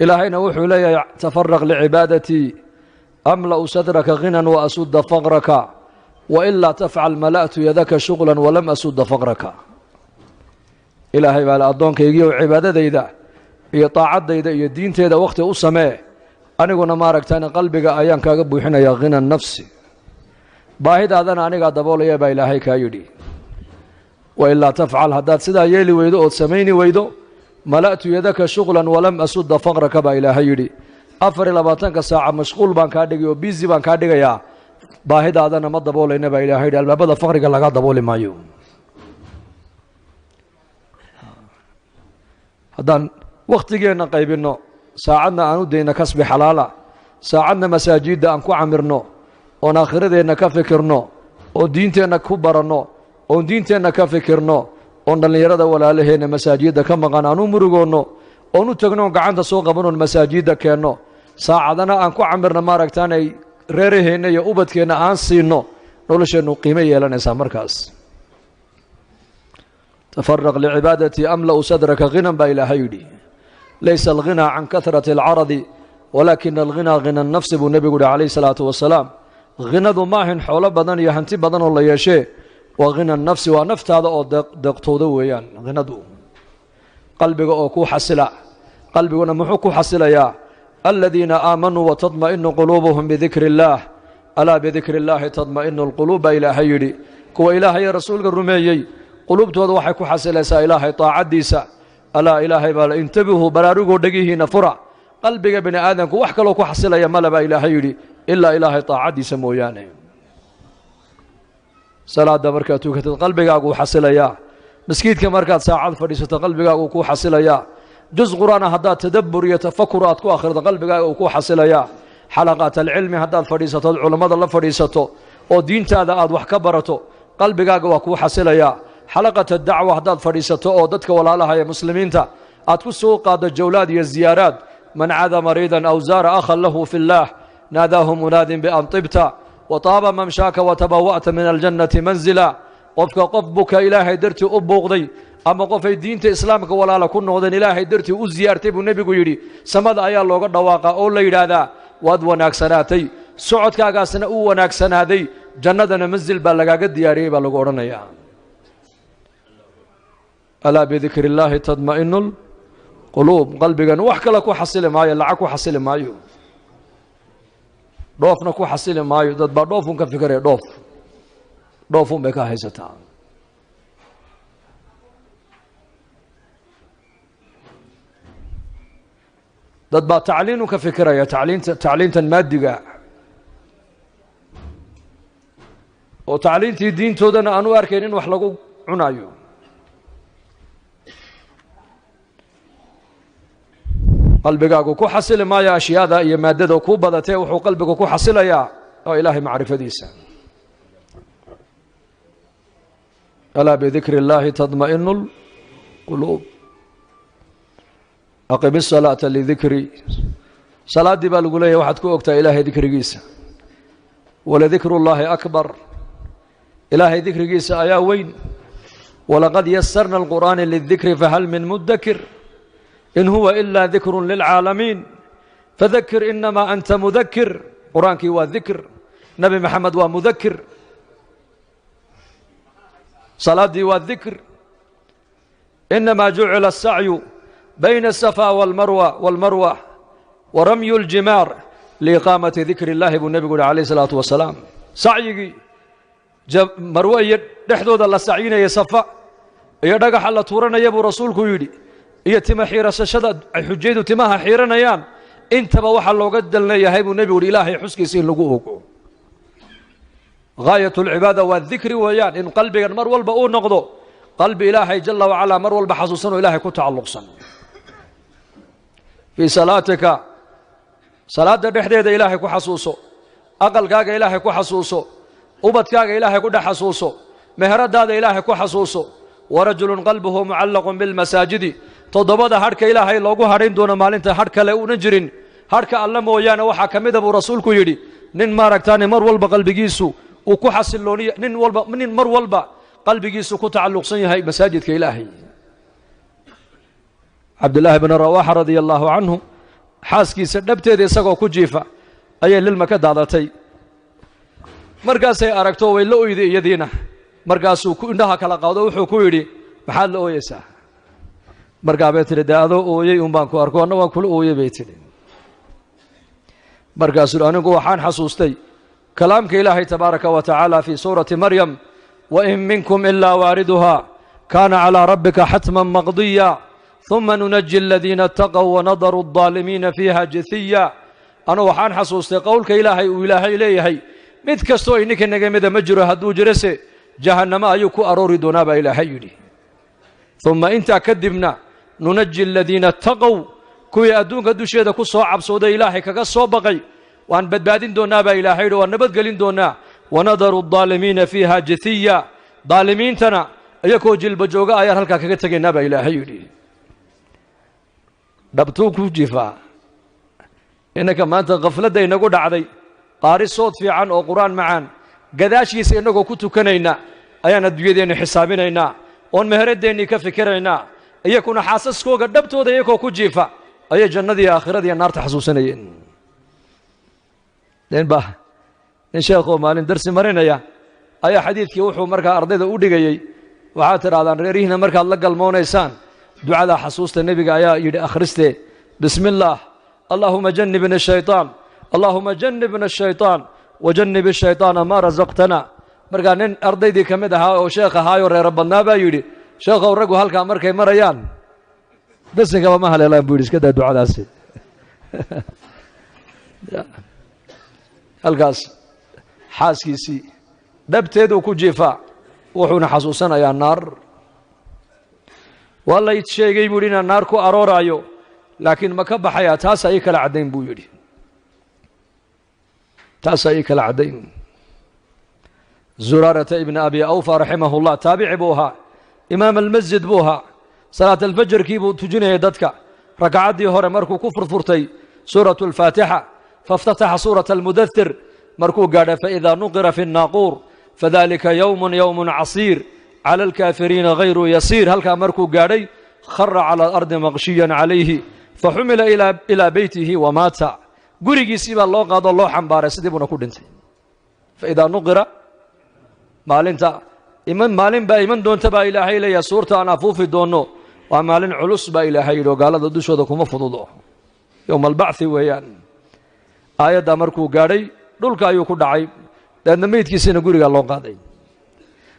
Ilaahayna wuxuu leeyahay tafaraq licibaadatii amla'u sadraka ghinan wa asudda faqraka wailaa tafcal mala'tu yadaka shuqlan walam asudda faqraka. Ilaahay baa le addoonkaygiiyow cibaadadayda iyo taacadayda iyo diinteeda wakhti u samee, aniguna maaragtaan qalbiga ayaan kaaga buuxinayaa ghina nafsi, baahidaadana anigaa daboolaya baa Ilaahay kaa yidhi. Wailaa tafcal, haddaad sidaa yeeli weydo ood samayni weydo, mala'tu yadaka shuqlan walam asudda faqraka baa Ilaahay yidhi. 24-ka saaca mashquul baan kaa dhigay oo biisi baan kaa dhigayaa, baahidaadana ma daboolayna baa Ilahay yidhi. Albaabada faqriga lagaa dabooli maayo. Haddaan wakhtigeenna qaybinno, saacadna aan u dayno kasbi xalaala, saacadna masaajidda aan ku camirno, oon aakhiradeenna ka fikirno, oon diinteenna ku baranno, oon diinteenna ka fikirno, oon dhallinyarada walaalaheenna masaajidda ka maqan aan u murugoonno, oon u tagno, oon gacanta soo qabanoon masaajidda keenno, saacadana aan ku camirno maaragtaanay reeraheenna iyo ubadkeenna aan siinno, nolosheennu qiimo yeelanaysaa markaas. Tafaraq licibaadatii amla'u sadraka ghinan baa Ilaahay yidhi. Laysa alghinaa can kahrati alcaradi walaakina alghinaa ghina nafsi buu nebigu yihi calayhi salaatu wasalaam. Ghinadu ma ahin xoolo badan iyo hanti badan oo la yeeshee, waa ghina nafsi, waa naftaada oo deeqtooda weeyaan ghinadu. Qalbiga oo ku xasila, qalbiguna muxuu ku xasilayaa? Aladiina aamanuu watadma'inu quluubuhum bidikri illaah, alaa bidikri illaahi tadma'inu alquluub baa Ilaahay yidhi. Kuwa Ilaahay rasuulka rumeeyey quluubtooda waxay ku xasilaysaa Ilaahay taacaddiisa. Alaa, Ilaahay baa intabihuu, baraarugoo dhegihiina fura, qalbiga bini aadamku wax kaloo ku xasilaya male baa Ilaahay yidhi ilaa Ilaahay taacaddiisa mooyaane. Salaadda markaad tukatad qalbigaaguu xasilayaa, maskiidka markaad saacad fadhiisato qalbigaaguu kuu xasilayaa, juz qur-aana haddaad tadabbur iyo tafakur aad ku akhrido qalbigaaga uu kuu xasilayaa, xalaqaat alcilmi haddaad fadhiisatood culammada la fadhiisato oo diintaada aad wax ka barato qalbigaaga waa kuu xasilayaa, xalaqat adacwa haddaad fadhiisato oo dadka walaalaha ee muslimiinta aad ku soo qaaddo jawlaad iyo ziyaaraad, man cada mariidan aw zaara akhan lahu fi اllaah naadaahu munaadin bian tibta wa taaba mamshaaka watabawa'ta min aljannati manzila. Qofka qof buka Ilaahay dartii u buuqday ama qofay diinta islaamka walaala ku noqdeen Ilaahay dartii u ziyaartay buu nebigu yidhi, samada ayaa looga dhawaaqaa oo la yidhaahdaa waad wanaagsanaatay, socodkaagaasna uu wanaagsanaaday, jannadana manzil baa lagaaga diyaariyey baa lagu odhanayaa. Alaa bidikri illaahi tadma'inu lquluub. Qalbigan wax kale ku xasili maayo, lacag ku xasili maayo, dhoofna ku xasili maayo. Dad baa dhoofun ka fikiraya, dhoof dhoofun bay ka haysataa. Dad baa tacliinun ka fikiraya, tacliinta tacliintan maadiga oo tacliintii diintoodana aan u arkayn in wax lagu cunayo. Qalbigaagu ku xasili maayo ashyaada iyo maadada ku badatee, wuxuu qalbigu ku xasilayaa oo Ilaahay macrifadiisa. Alaa bidikri illaahi tadma'inu lquluub. Aqim isalaata lidikri, salaaddii baa lagu leeyahy waxaad ku ogtaa Ilaahay dikrigiisa. Waladikru llaahi akbar, Ilaahay dikrigiisa ayaa weyn. Walaqad yasarna alqur'aana lidikri fahal min mudakir, in huwa ilaa dikru lilcaalamiin fadakir inamaa anta mudakir. Qur-aankii waa dikr, Nebi Maxamed waa mudakir, salaaddii waa dikr. Inamaa jucila asacyu bayna asafa walmarwa wa ramyu ljimaar liiqaamati dikri illahi buu nebigu yihi alayh isalaatu wasalaam. Sacyigii marwe iyo dhexdooda la sacyinaya, safa iyo dhagaxa la tuuranaya buu rasuulku yidhi, iyo tima xiirasashada ay xujaydu timaha xiiranayaan, intaba waxaa looga dalnayahay buu nebigu yihi Ilaahay xuskiisa in lagu ogo. Gaayat alcibaada waa dikri weeyaan, in qalbigan mar walba uu noqdo qalbi Ilaahay jala wacalaa mar walba xasuusan oo Ilaahay ku tacalluqsan. Fii salaatika, salaadda dhexdeeda Ilaahay ku xasuuso, aqalkaaga Ilaahay ku xasuuso, ubadkaaga Ilaahay ku dhex xasuuso, meheradaada Ilaahay ku xasuuso. Warajulun qalbuhu mucallaqun bilmasaajidi, toddobada hadhka Ilaahay loogu hadhayn doono maalinta hadh kale uunan jirin hadhka alla mooyaane waxaa ka mida buu rasuulku yidhi nin maaragtaane mar walba qalbigiisu uu ku xasilooniya, nin walba nin mar walba qalbigiisu ku tacalluqsan yahay masaajidka Ilaahay. Cabdillaahi bni Rawaxa radia allaahu canhu Xaaskiisa dhabteeda isagoo ku jiifa ayay lilma ka daadatay. Markaasay aragto way la oyday iyadiina. Markaasuu indhaha kala qaado, wuxuu ku yidhi, maxaad la ooyeysaa? Markaa bay tidhi, dee adoo ooyey un baan ku arko, anna waan kula ooyey, bay tidhi. Markaasuu, anigu waxaan xasuustay kalaamka Ilaahay tabaaraka wa tacaala fii suurati Maryam: "Wain minkum ilaa waariduha, kaana calaa rabbika xatman maqdiya, huma nunaji aladiina ataqow wanadaru aldaalimiina fiiha jithiya." Anu waxaan xasuustay qowlka Ilaahay uu Ilaahay leeyahay, mid kastoo ininka naga mida ma jiro, hadduu jirase jahannamo ayuu ku aroori doonaa baa Ilaahay yidhi. Uma intaa kadibna nunaji aladiina ataqow, kuwii adduunka dusheeda ku soo cabsooday, Ilaahay kaga soo baqay, waan badbaadin doonaa baa Ilaahay yidhi, waan nabadgelin doonaa. Wanadaru aldaalimiina fiiha jithiya, daalimiintana iyakoo jilba jooga ayaan halkaa kaga tegaynaa baa Ilaahay yidhi. Dhabtuu ku jifaa. Innanka maanta khafladda inagu dhacday, qaari sood fiican oo Qur-aan macaan gadaashiisa innagoo ku tukanayna ayaan adduunyadeenni xisaabinaynaa oon meheradeennii ka fikiraynaa. Iyakuna xaasaskooga dhabtooda iyakoo ku jiifa ayay jannadii, aakhiradiiyo naarta xasuusanayeen. Ninba nin sheekhoo maalin darsi marinaya ayaa xadiidkii wuxuu markaa ardayda u dhigayey, waxaad tidhahdaan, reerihiina markaad la galmoonaysaan ducada xasuusta, nebiga ayaa yidhi akhriste: "Bismi illaah, allaahuma jannibna shaytaan, allaahuma jannibna ashaytaan, wajannib ashaytaana maa rasaqtana." Markaa nin ardaydii ka mid ahaa oo sheekh ahaayoo reero badnaa baa yidhi, sheekhow, raggu halkaa markay marayaan besinkaba ma haleelaan, buu yidhi, iska daa ducadaasi. Halkaas xaaskiisii dhabteeduu ku jiifaa, wuxuuna xasuusanayaa naar. Waa lay sheegay, buu yidhi, inaan naar ku arooraayo, laakiin ma ka baxayaa? Taasaa ii kala caddayn, buu yidhi, taasaa ii kala caddayn. Zuraarata ibna Abi Awfa raximah ullah, taabici buu ahaa, imaam almasjid buu ahaa. Salaat alfajarkii buu tujinayay dadka. Ragcaddii hore markuu ku furfurtay suuratu alfaatixa, faاftataxa suurata almudathir, markuu gaadha "faidaa nuqira fi الnaaquur fadalika yowmun yowmun casiir cala alkaafiriina hayru yasiir", halkaa markuu gaadhay, khara cala alardi maqshiyan calayhi, faxumila ilaa beytihi wamaata. Gurigiisii baa loo qaadoo loo xambaaray, sidii buuna ku dhintay. Faidaa nuqira, maalinta iman, maalin baa iman doonta baa Ilaahay leeyahay, suurta aan afuufi doonno, waa maalin culus baa Ilaahay yidhi oo gaalada dushooda kuma fududo, yowma albacthi weeyaan. Aayaddaa markuu gaadhay dhulka ayuu ku dhacay, dabeedna meydkiisiina gurigaa loo qaaday.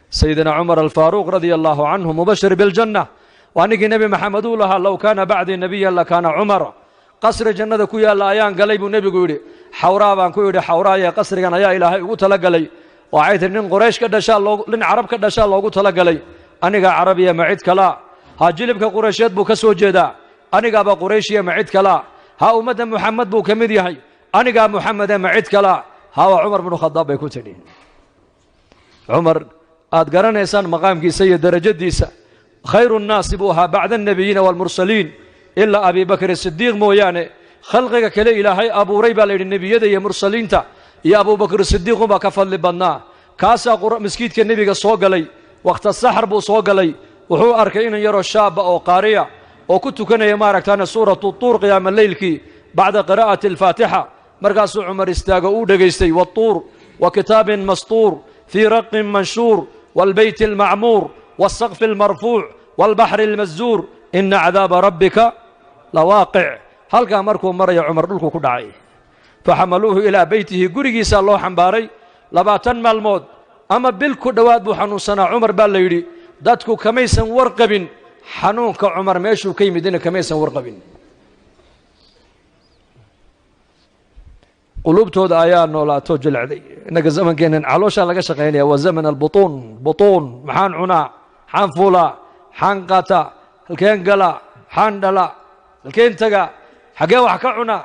Sayidina Cumar Alfaaruuq radia allahu canhu, mubashir biljanna, waa ninkii Nebi Maxamed uu lahaa, "Low kaana bacdii nebiyan lakaana Cumar." Qasri jannada ku yaalla ayaan galay, buu nebigu yidhi. Xawraa baan ku yidhi, xawraaye, qasrigan ayaa Ilaahay ugu talagalay? Waxay tihi, nin Quraysh ka dhashaa loo, nin Carab ka dhashaa loogu talagalay. Anigaa Carabiya, ma cid kalaa? Ha, jilibka Quraysheed buu ka soo jeedaa. Anigaaba Qurayshiya, ma cid kalaa? Ha, ummadda Muxamed buu ka mid yahay. Anigaa Muxamede, ma cid kalaa? Ha, waa Cumar binu Khadaab, bay ku tidhi. Cumar aad garanaysaan maqaamkiisa iyo darajadiisa, khayru nnaasi buu ahaa bacda alnebiyiina waalmursaliin, ilaa Abi Bakr Sidiiq mooyaane. Khalqiga kale Ilaahay abuuray, baa la yidhi, nebiyada iyo mursaliinta iyo Abubakr Sidiiq unbaa ka fadli badnaa. Kaasaa maskiidka nebiga soo galay, wakhta saxar buu soo galay. Wuxuu arkay inan yaroo shaaba oo qaariya oo ku tukanaya maaragtaane suuratu Tuur qiyaama leylkii bacda qiraa'ati alfaatixa. Markaasuu Cumar istaago, uu dhegaystay: "Watuur wa kitaabin mastuur fii raqin manshuur waalbeyti almacmuur waalsaqfi almarfuuc waalbaxri almasjuur, ina cadaaba rabbika lawaaqic." Halkaa markuu maraya Cumar dhulku ku dhacay. Faxamaluuhu ilaa beytihi, gurigiisaa loo xambaaray. 20 maalmood ama bil ku dhowaad buu xanuunsanaa Cumar, baa la yidhi. Dadku kamaysan warqabin xanuunka Cumar meeshuu ka yimidina, kamaysan warqabin. Quluubtooda ayaa noolaato jilecday. Innaga zamankeennan calooshaa laga shaqaynaya, waa zaman albutuun. Butuun, maxaan cunaa, maxaan fuulaa, maxaan qaataa, halkeen galaa, maxaan dhalaa, halkeen tagaa, xaggee wax ka cunaa?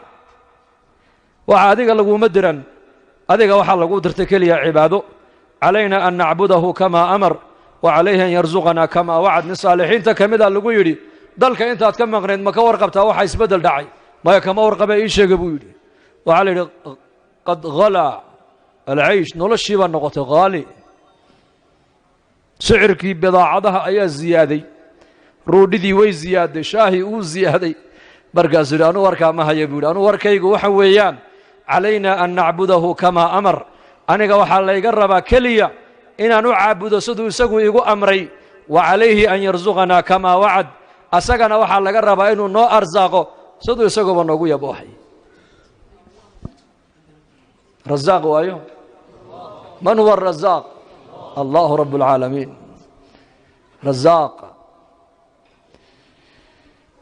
Waxa adiga laguma diran. Adiga waxaa lagu dirtay keliya cibaado. Calayna an nacbudahu kamaa amar, wa calayhi an yarsuqanaa kamaa wacad. Nin saalixiinta ka mida lagu yidhi, dalka intaad ka maqnayd ma ka warqabtaa waxa isbeddel dhacay? Maya, kama warqabee, ii sheega, buu yidhi. Waxaa la yidhi, qad halaa alcaysh, noloshii baa noqotay haali, sicirkii bidaacadaha ayaa ziyaaday, roodhidii way ziyaaday, shaahii uu ziyaaday, Markaasuu yidhi anuu warkaa ma haya buu yidhi. Anuu warkaygu waxa weeyaan calaynaa an nacbudahu kamaa amar. Aniga waxaa layga rabaa keliya inaan u caabudo siduu isagu igu amray, wa calayhi an yarsuqanaa kamaa wacad. Asagana waxaa laga rabaa inuu noo arsaaqo siduu isaguba noogu yaboohay. Rasaaq waayo, man huwa arasaaq? Allahu rabb alcaalamiin. Rasaaq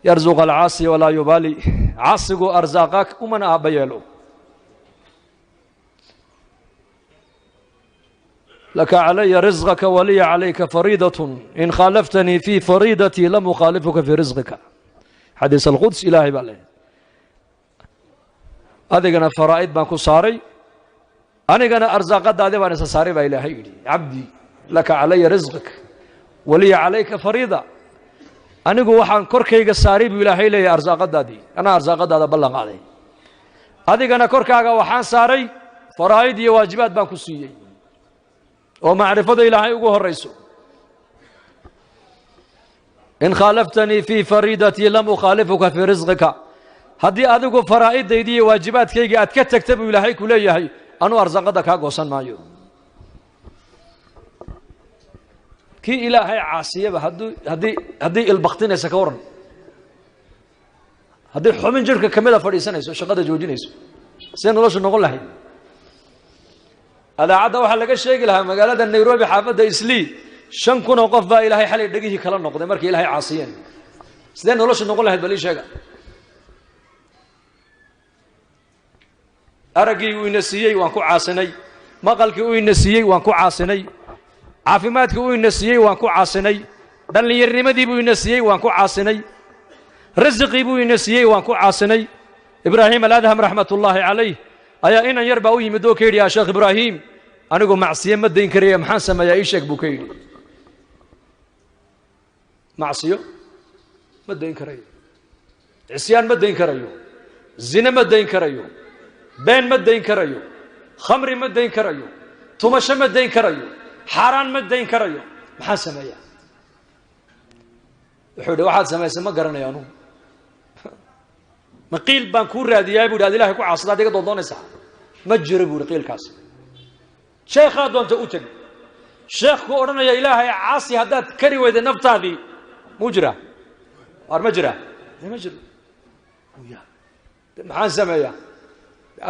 yarsuq alcaasi walaa yubaali. Caasigu arsaaqa umana aabba yeelo. Laka calaya risqaka waliya calayka fariidatun in khaalaftanii fii fariidatii lam ukhaalifuka fii risqika. Xadiis alquds ilaahay baa leeyahy. Adigana faraa'id baan ku saaray, anigana arsaaqadaadi baan isa saaray baa ilaahay yidhi. Cabdii laka calaya risqak waliya calayka fariida. Anigu waxaan korkayga saaray buu ilaahay leeyahay arsaaqadaadii, anaa arsaaqadaada ballan qaaday. Adigana korkaaga waxaan saaray faraa'id iyo waajibaad baan ku siiyey oo macrifada ilaahay ugu horayso. In khaalaftanii fii fariidatii lam ukhaalifuka fii risqika. Haddii adigu faraa'idaydii iyo waajibaadkaygii aad ka tagta buu ilaahay ku leeyahay, anuu arsaaqada kaa goosan maayo. Kii ilaahay caasiyaba haddii ilbaktinaysa ka waran, haddii xubin jirhka ka mida fadhiisanayso, shaqada joojinayso, see noloshu noqon lahayd? Adaacadda waxaa laga sheegi lahaa magaalada Nairobi xaafadda Islii 5,000 oo qof baa ilaahay xalay dhegihii kala noqday markay ilaahay caasiyeen. Sidee noloshu noqon lahayd bal ii sheega? Araggii uu ina siiyey waan ku caasinay, maqalkii uu ina siiyey waan ku caasinay, caafimaadkii uu ina siiyey waan ku caasinay, dhallinyarnimadii buu ina siiyey waan ku caasinay, risiqii buu ina siiyey waan ku caasinay. Ibraahim aladham raxmatullaahi calayh ayaa inan yar baa u yimid oo ka yidhi, yaa Sheekh Ibraahim, anigu macsiyo ma dayn karaya, maxaan sameeyaa ii sheeg buu ka yidhi. Macsiyo ma dayn karayo, cisyaan ma dayn karayo, zine ma dayn karayo, been ma dayn karayo, khamri ma dayn karayo, tumasho ma dayn karayo, xaaraan ma dayn karayo, maxaan sameeyaa? Wuxuu yidhi waxaad samaysay ma garanayo anugu. Ma qiil baan kuu raadiyaay buu yidhi ad ilahay ku caasada ad iga doondoonaysaa? Ma jiro buu yidhi qiilkaas. Sheekhaa doonta u teg, sheekh ku odhanaya ilaahay caasi haddaad kari weyday naftaadii, muu jiraa? Waar ma jiraa? Ma jiro. Maxaan sameeyaa?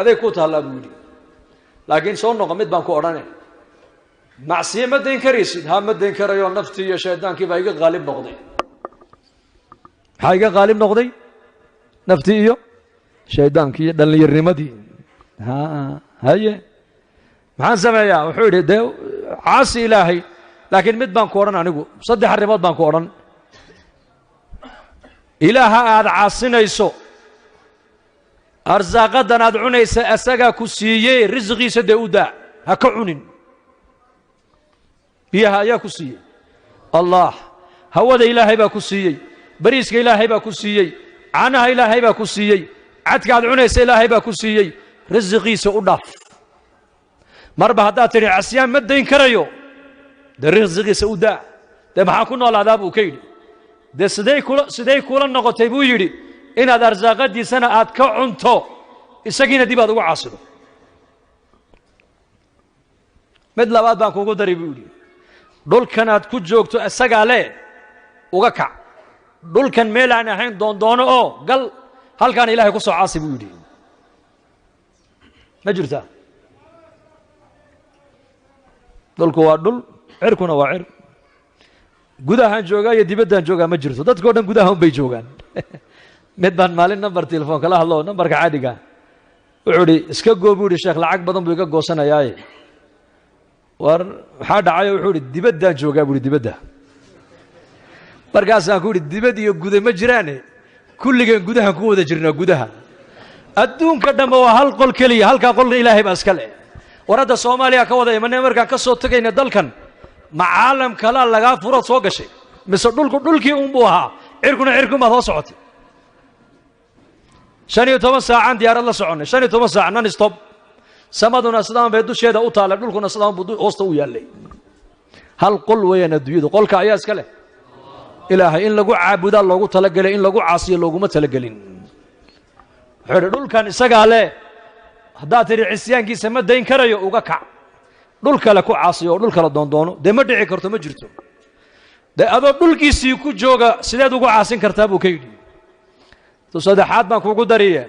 Aday ku taallaa buu yidhi. Laakiin soo noqo, mid baan ku odhane, macsiye ma dayn karaysid? Ha, ma dayn karayo, naftii iyo shaydaankii baa iga qaalib noqday. Maxaa iga qaalib noqday? Naftii iyo shaydaankii iyo dhallinyarnimadii. Haye, maxaan sameeyaa? Wuxuu yidhi dee caasi ilaahay, laakiin mid baan ku odhan anigu, 3 arrimood baan ku odhan. Ilaaha aad caasinayso, arsaaqadan aad cunaysa asagaa ku siiyey, risqiisa dee u daa, ha ka cunin. Biyaha ayaa ku siiyey Allah, hawada ilaahay baa ku siiyey, bariiska ilaahay baa ku siiyey, caanaha ilaahay baa ku siiyey, cadka aad cunaysa ilaahay baa ku siiyey, risiqiisa u dhaaf. Marba haddaad tidhi casyaan ma dayn karayo, dee risiqiisa u daa. Dee maxaa ku noolaadaa buu ka yidhi. Dee siday kula noqotay buu yidhi inaad arsaaqadiisana aad ka cunto, isagiina dib aad ugu caasido. Mid labaad baan kugu daray buu yidhi, dhulkan aad ku joogto isagaa le uga kac, dhulkan meel aan ahayn doondoono oo gal, halkaana ilaahay ku soo caasi buu yidhi. Ma jirtaa? Dhulku waa dhul, cirkuna waa cir. Gudahaan joogaa iyo dibaddaan joogaa ma jirto, dadkao dhan gudaha un bay joogaan. Mid baan maalin nambar telefoon kala hadlo, nambarka caadiga, wuxuu idhi iska goo buu yidhi, sheekh lacag badan buu iga goosanayaaye. War maxaa dhacayo? Wuxuu idhi dibaddaan joogaa buu yidhi, dibadda. Markaasaan ku yidhi dibad iyo guda ma jiraane, kulligeen gudahan ku wada jirnaa. Gudaha adduunka dhanba waa hal qol keliya, halkaa qolna ilaahay baa iska leh. War hadda Soomaaliya ka wada imanay, markaan ka soo tegayna dalkan, ma caalam kalaa lagaa furood soo gashay mise dhulku dhulkii unbuu ahaa, cirkuna cirkuun baad hoo socotay? 15 saacaan diyaarad la soconnay, 15 saac non stop. Samaduna sidaan bay dusheeda u taallay, dhulkuna sidaan buu hoosta u yaallay. Hal qol weeyaan adduunyadu, qolka ayaa iska leh ilaahay. In lagu caabudaa loogu talagelay, in lagu caasiyo looguma talagelin. Wuxuu yidhi dhulkan isagaa leh, haddaad tidhi cisyaankiisa ma dayn karayo, uga kac, dhul kale ku caasiyo oo dhul kale doondoono. Dee ma dhici karto, ma jirto. Dee adoo dhulkiisii ku jooga sideed ugu caasin kartaa buu ka yidhi. Tu saddexaad baan kugu dariye,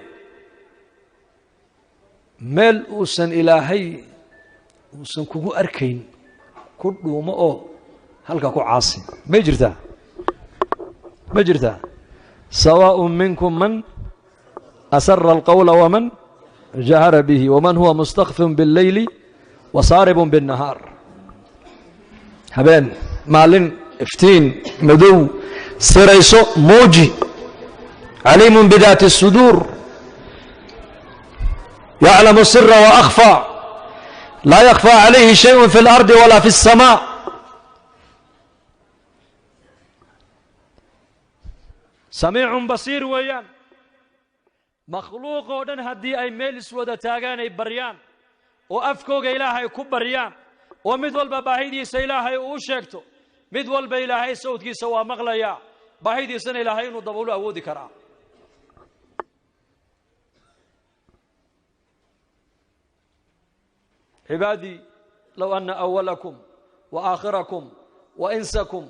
meel uusan Ilaahay uusan kugu arkayn ku dhuumo oo halkaa ku caasi. May jirtaa? Ma jirtaa? سواء منكم من أسر القول ومن جهر به ومن هو مستخف بالليل وسارب بالنهار. Habeen, maalin, iftiin, madow, sirayso, muuji. عليم بذات الصدور، يعلم السر وأخفى، لا يخفى عليه شيء في الأرض ولا في السماء. سميع بصير weeyaan. Makhluuq oo dhan haddii ay meel iswada taagaan, ay baryaan oo afkooga Ilaahay ku baryaan oo mid walba baahidiisa Ilaahay uu sheegto, mid walba Ilaahay sawdkiisa waa maqlayaa, baahidiisana Ilaahay inuu daboolu awoodi karaa. عبادي لو أن أولكم وآخركم وإنسكم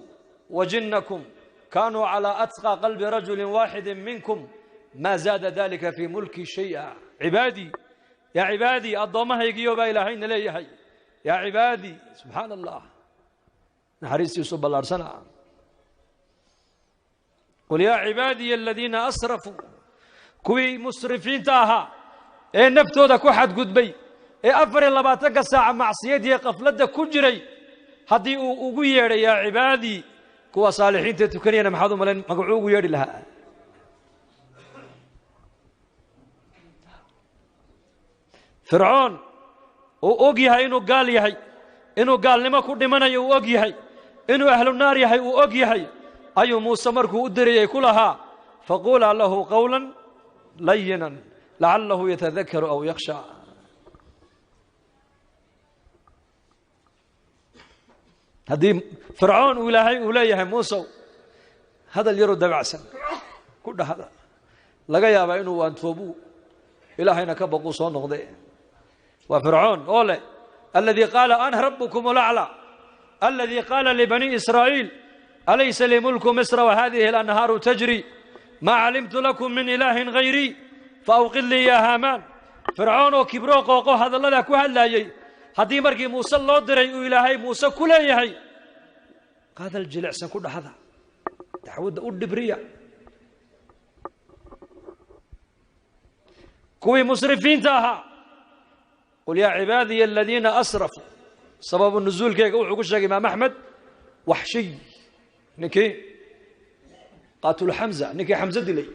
وجنكم كانوا على أتقى قلب رجل واحد منكم ما زاد ذلك في ملكي شيئا. عبادي، يا عبادي، addoommahaygiyo baa Ilaahayna leeyahay. يا عبادي، subxaana Allah, naxariistiisu ballaarsana. قل يا عبادي الذين أسرفوا, kuwii musrifiinta ahaa ee naftooda ku xadgudbay ee 24-ka saaca macsiyadiiyo qafladda ku jiray, haddii uu ugu yeedhay يا عبادي, kuwa saalixiinta tukanayana maxaad u malayn magacuu ugu yeedhi lahaa? Fircoon uu og yahay inuu gaal yahay, inuu gaalnimo ku dhimanayo uu og yahay, inuu ahlu naar yahay uu og yahay, ayuu Muuse markuu u dirayay ku lahaa: فقولا له قولا لينا لعله يتذكر أو يخشى. Haddii Fircoon uu Ilaahay uu leeyahay Muusow hadal yaroo dabacsan ku dhahda, laga yaabaa inuu waantoobu, Ilaahayna ka baquu, soo noqde. Waa Fircoon oo leh الذي قال أنا ربكم الأعلى، الذي قال لبني إسرائيل أليس لي ملك مصر وهذه الأنهار تجري، ما علمت لكم من إله غيري فأوقد لي يا هامان. Fircoon oo kibroo qooqo hadalladaa ku hadlaayey, haddii markii Muuse loo diray uu Ilaahay Muuse ku leeyahay hadal jilicsan ku dhahda, dacwadda u dhibriya, kuwii musrifiinta ahaa. قل يا عبادي الذين أسرفوا. Sababu nusuulkeyga wuxuu ku sheegay Imaam Axmed, Waxshiy, ninkii qaatulu Xamza, ninkii Xamse dilay.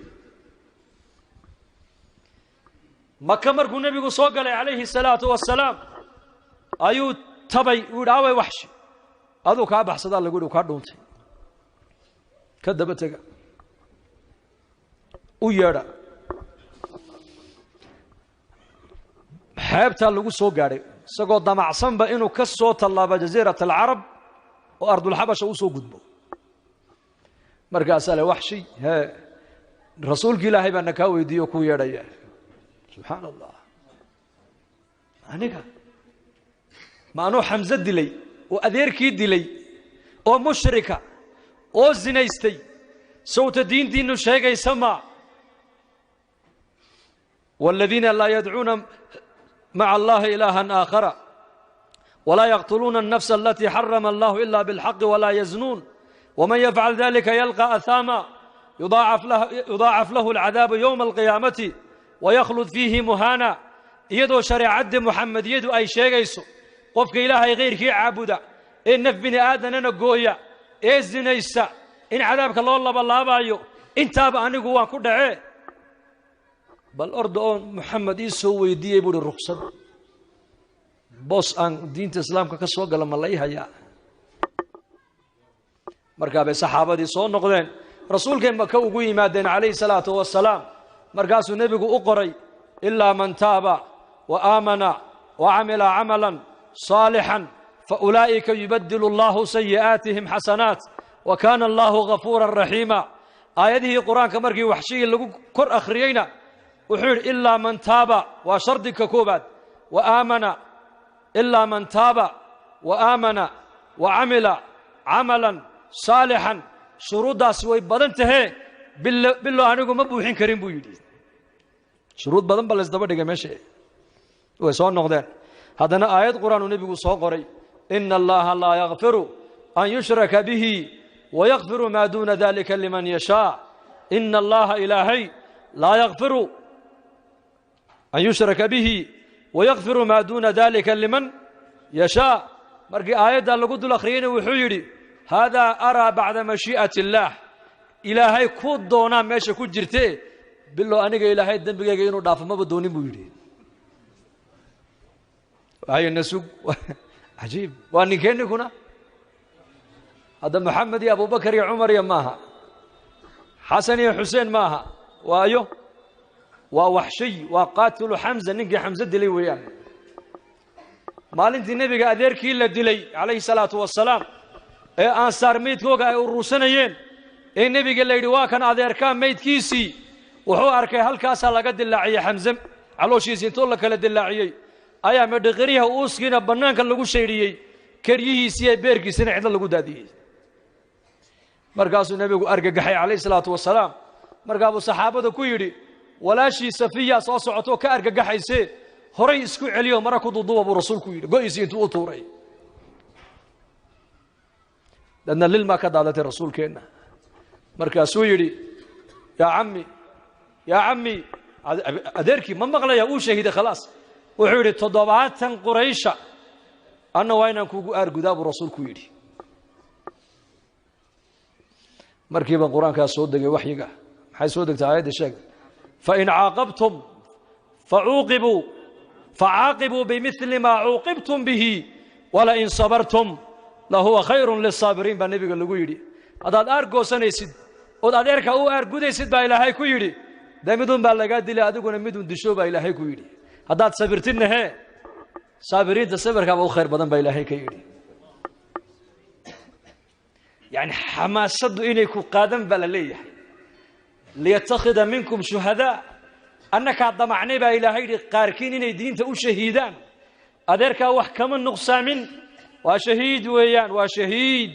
Maka markuu nebigu soo galay calayhi الsalaatu wasalaam ayuu tabay, uu yidhi: "Away Waxshi?" "Aduu kaa baxsadaa," lagu yidhi, "kaa dhuuntay." "Ka daba tega, u yeedha." Xeebtaa lagu soo gaadhay isagoo damacsanba inuu ka soo tallaabo Jasiirat Alcarab oo Ardulxabasha u soo gudbo. Markaasaa le: "Waxshi, hee, rasuulki Ilaahay baa na kaa weydiiye o kuu yeedhaya." Subxaana Allah, aniga ma anuu Xamse dilay oo adeerkii dilay oo mushrika oo zinaystay, sawta diintiinu sheegaysa ma? والذين لا يدعون مع الله إلها آخر ولا يقتلون النفس التي حرم الله إلا بالحق ولا يزنون ومن يفعل ذلك يلقى أثاما يضاعف له العذاب يوم القيامة ويخلد فيه مهانا. Iyadoo shareecadda Muxamediyadu ay sheegayso qofka Ilaahay khayrkii caabuda ee naf bini aadanana gooya ee zinaysa in cadaabka loo labalaabaayo, intaaba anigu waan ku dhacee, bal orda oo Moxamed ii soo weydiiyey, buu uhi, ruksad boos aan diinta Islaamka ka soo gala ma la ii hayaa? Markaa bay saxaabadii soo noqdeen, rasuulkay Maka ugu yimaadeen calayhi salaatu wasalaam. Markaasuu nebigu u qoray: إلا من تاب وآمن وعمل عملا صالحا فأولئك يبدل الله سيئاتهم حسنات وكان الله غفورا رحيما. Aayadihii Qur-aanka markii Waxshigii lagu kor akhriyeyna Wuxuu yidhi ilaa man taaba, waa shardiga koobaad, wa aamana, ilaa man taaba wa aamana wa camila camalan saalixan. Shuruuddaasi way badan tahee, bilo anigu ma buuxin karin buu yidhi. Shuruud badan ba laysdaba dhigay meesha, way soo noqdeen. Haddana aayad qur-aanuu nebigu soo qoray, ina allaha laa yakfiru an yushraka bihi wayakfiru maa duuna dalika liman yashaa. Ina allaha ilaahay laa yakfiru an yushraka bihi wayakfiru maa duuna dalika liman yashaa. Markii aayaddaa lagu dul akhriyeyna wuxuu yidhi haadaa araa bacda mashii'ati illaah, ilaahay ku doonaa meesha ku jirtee, bilo aniga ilaahay dembigayga inuu dhaafo maba doonin buu yidhi. Hayna sug, cajiib. Waa ninkee ninkuna hadda? Moxamed iyo Abubakar iyo Cumar iyo maaha, Xasan iyo Xuseen maaha, waayo waa Waxshiy, waa qaatilu Xamza, ninkii Xamse dilay weeyaan. Maalintii nebiga adeerkii la dilay calayhi salaatu wasalaam ee ansaar meydkooga ay urursanayeen, ee nebiga la yidhi waa kan adeerkaa meydkiisii, wuxuu arkay halkaasaa laga dilaaciyey Xamse calooshiisii, intoo la kala dilaaciyey ayaa medhiqiryaha uuskiina bannaanka lagu shaydhiyey, keryihiisii iyo beerkiisina cidlo lagu daadiyey. Markaasuu nebigu argagaxay calayhi salaatu wasalaam. Markaabuu saxaabada ku yidhi walaashii Safiya soo socotoo ka argagaxaysee, horay isku celiyo mara ku duuduuba buu rasuulku yidhi, go-iisii intuu u tuuray. Dadna lilmaa ka daadatay rasuulkeenna. Markaasuu yidhi yaa cammi, yaa cammi, adeerkii ma maqlaya, uu shahiiday khalaas. Wuxuu yidhi 70 Quraysha anna waa inaan kugu aargudaa buu rasuulku yidhi. Markiiba qur-aankaas soo degay, waxyiga maxay soo degtay? Aayadda sheeg, fain caaqabtum facuuqibuu facaaqibuu bimili maa cuuqibtum bihi walain sabartum lahuwa khayrun lisaabiriin baa nebiga lagu yidhi. Haddaad aargoosanaysid ood adeerka u aargudaysid baa ilaahay ku yidhi, dee midun baa lagaa dilay, adiguna midun disho baa ilaahay ku yidhi. Haddaad sabirtidna hee, saabiriinta sabirkaaba u khayr badan baa ilaahay ka yidhi. Yacni xamaasaddu inay ku qaadan baa la leeyahay. Liyatakhida minkum shuhadaa, annakaa damacnay baa ilaahay yidhi qaarkiin inay diinta u shahiidaan. Adeerkaa wax kama nuqsaamin, waa shahiid weeyaan, waa shahiid,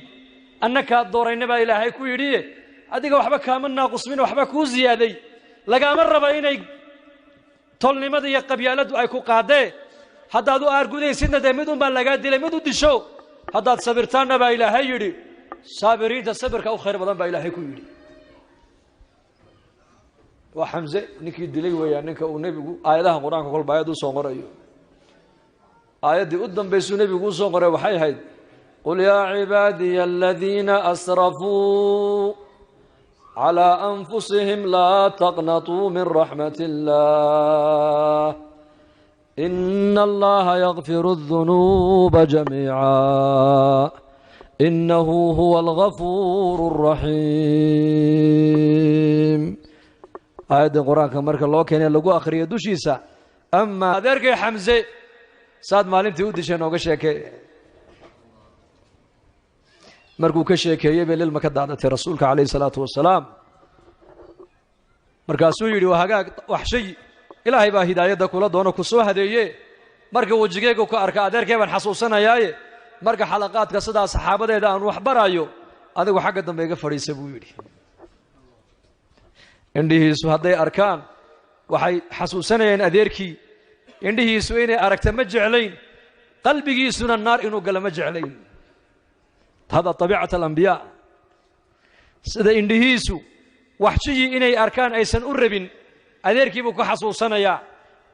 annakaa doorayna baa ilaahay ku yidhi. Adiga waxba kaama naaqusmin, waxba kuu ziyaaday, lagaama raba inay tolnimada iyo qabyaaladdu ay ku qaadee. Haddaad u aargudaysidna dee mid un baa lagaa dilay, mid u disho. Haddaad sabirtaanna baa ilaahay yidhi saabiriinta sabirka u khayr badan baa ilaahay ku yidhi. Waa Xamse ninkii dilay weeyaan, ninka uu nebigu aayadaha qur-aanka kolba aayad u soo qorayo. Aayaddii u dambaysuu nebigu u soo qoray waxay ahayd qul yaa cibaadiya aladiina asrafuu calىa anfusihim laa taqnatuu min raxmat illah ina allaha yakfiru الdunuuba jamiica inahu huwa algafuur الraxiim. Aayaddan qur-aanka marka loo keenay lagu akhriyo dushiisa, amaa adeerkay Xamse saad maalintii u dishay nooga sheekee. Markuu ka sheekeeyey bay lilma ka daadatay rasuulka calayhi salaatu wasalaam. Markaasuu yidhi waa hagaag Waxshay, ilaahay baa hidaayadda kula doono ku soo hadeeye. Marka wejigeygu ka arka adeerkay baan xasuusanayaaye, marka xalaqaadka sidaa saxaabadeeda aan wax baraayo adigu xagga dambe iga fadhiisa buu yidhi. Indhihiisu hadday arkaan waxay xasuusanayeen adeerkii, indhihiisu inay aragta ma jeclayn, qalbigiisuna naar inuu galo ma jeclayn. Hada tabiicat alambiyaa. Sida indhihiisu waxshiyii inay arkaan aysan u rabin, adeerkii buu ku xasuusanayaa.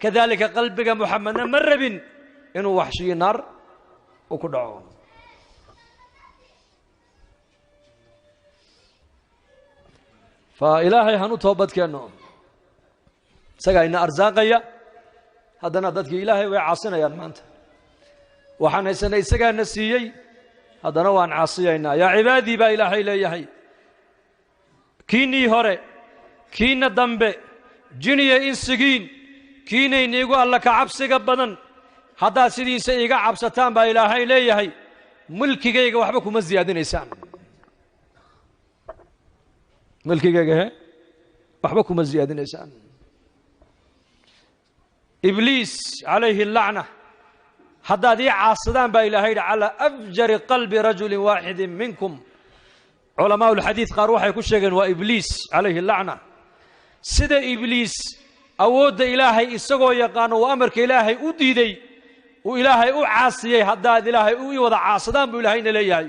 Kadaalika qalbiga Muxamedna ma rabin inuu waxshiyi naar uu ku dhaco. Fa ilaahay hanu toobadkeenno, isagaa ina arsaaqaya. Haddana dadkii ilaahay way caasinayaan. Maanta waxaan haysanay isagaana siiyey, haddana waan caasiyaynaa. Yaa cibaadii baa ilaahay leeyahay, kiinnii hore kiinna dambe, jiniya insigiin, kiinayniigu alla ka cabsiga badan, haddaad sidiisa iiga cabsataan baa ilaahay leeyahay, mulkigayga waxba kuma siyaadinaysaan. Mulkigayga he waxba kuma siyaadinaysaan. Ibliis calayhi allacna, haddaad ii caasidaan baa ilaahay yidhi calaa afjari qalbi rajulin waaxidin minkum. Culamaa ulxadiid qaar waxay ku sheegeen waa ibliis calayhi allacna. Sida ibliis awoodda ilaahay isagoo yaqaano uu amarka ilaahay u diiday, uu ilaahay u caasiyey, haddaad ilaahay u ii wada caasadaan buu ilaahayna leeyahay,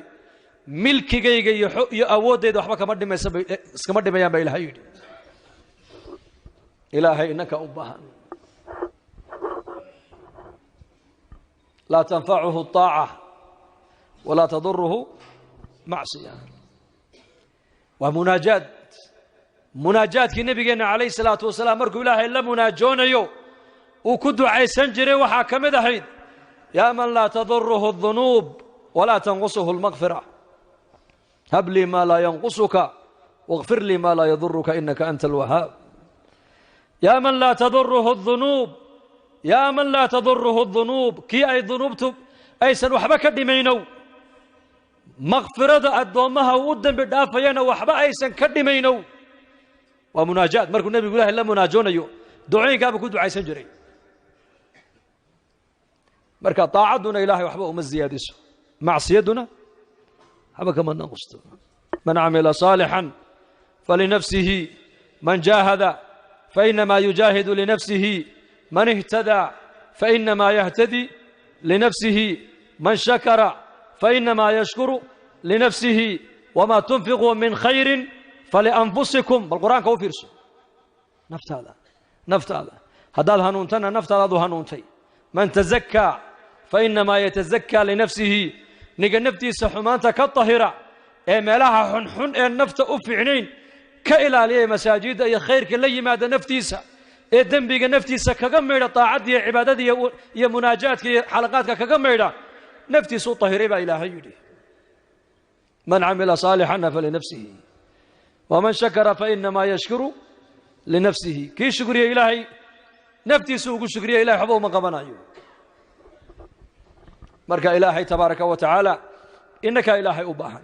milkigayga iyo awooddayda waxba kama dhimaysa bay iskama dhimayaan baa ilaahay yidhi. Ilaahay innaka u baahan. Laa tanfacuhu طaaca walaa taduruhu macsiya. Waa munaajaad. Munaajaadkii nebigeenna calayhi salaatu wasalaam markuu ilaahay la munaajoonayo uu ku ducaysan jiray waxaa ka mid ahayd yaa man laa taduruhu الdunuub walaa tanqusuhu اlmaqfira, hab lii maa laa yanqusuka wاغfir lii maa laa yaduruka inaka anta alwahaab. Yaa man laa taduruhu الdunuub, yaa man laa taduruhu الdunuub, kii ay dunuubtu aysan waxba ka dhimaynow, makfirada addoommaha uu u dembi dhaafayana waxba aysan ka dhimaynow. Waa munaajaad. Markuu nebigu ilahay la munaajoonayo ducooyinkaabuu ku ducaysan jiray. Marka taacadduna ilahay waxba uma ziyaadiso, macsiyadduna waxba kama nanqusto. Man camila saalixan falinafsihi, man jaahada fainamaa yujaahidu linafsihi, man ihtadaa fainamaa yahtadi linafsihi, man shakara fainamaa yashkuru linafsihi, wamaa tunfiquu min khayrin falianfusikum. Bal qur-aanka u fiirso. Naftaada, naftaada haddaad hanuuntana naftaadaad u hanuuntay. Man tazakaa fainamaa yatazakaa linafsihi, ninka naftiisa xumaanta ka tahira ee meelaha xunxun ee nafta u fiicnayn ka ilaaliya, masaajidda iyo khayrka la yimaada naftiisa, ee dembiga naftiisa kaga maydha, taacadda iyo cibaadada iyo munaajaadka iyo xalaqaadka kaga maydha, naftiisa u tahiray baa ilaahay yidhi. Man camila saalixana falinafsihi waman shakara fainamaa yashkuru linafsihi. Kii shukriya ilaahay naftiisa ugu shukriya, ilahay waxba uma qabanayo. Marka ilaahay tabaaraka wa tacaala innakaa ilaahay u baahan.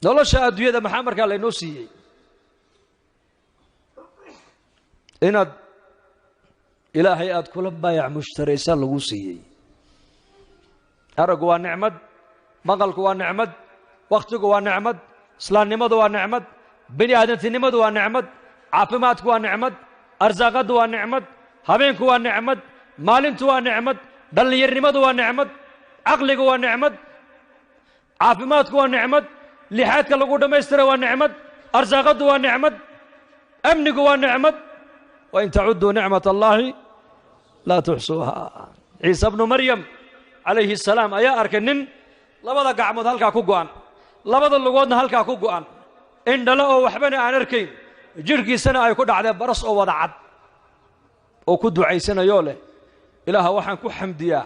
Nolosha adduunyada maxaa markaa laynoo siiyey? Inaad ilaahay aad kula baayac mushtaraysaa lagu siiyey. Araggu waa nicmad, maqalku waa nicmad, wakhtigu waa nicmad, islaamnimadu waa nicmad, bini aadantinimadu waa nicmad, caafimaadku waa nicmad, arsaaqaddu waa nicmad, habeenku waa nicmad, maalintu waa nicmad, dhallinyarnimadu waa nicmad, caqligu waa nicmad, caafimaadku waa nicmad, lixaadka lagu dhammaystira waa nicmad, arsaaqaddu waa nicmad, amnigu waa nicmad. Wain tacudduu nicmat allaahi laa tuxsuuha. Ciise bnu Maryam calayhi asalaam ayaa arkay nin labada gacmood halkaa ku go'an, labada lugoodna halkaa ku go'an, indhale oo waxbana aan arkayn, jidhkiisana ay ku dhacdeen baras oo wada cad, oo ku ducaysanayoo leh ilaaha waxaan ku xamdiyaa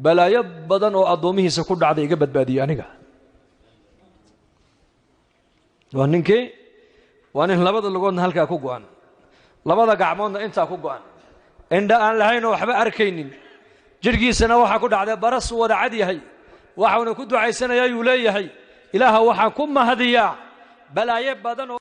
balaayo badan oo addoomihiisa ku dhacday iga badbaadiyey aniga. Waa ninkii, waa nin labada lugoodna halkaa ku go'an, labada gacmoodna intaa ku go'an, indha aan lahayn oo waxba arkaynin, jidhkiisana waxaa ku dhacday baras wada cad yahay, waxauna ku ducaysanayaa yuu leeyahay ilaaha waxaan ku mahadiyaa balaayo badan oo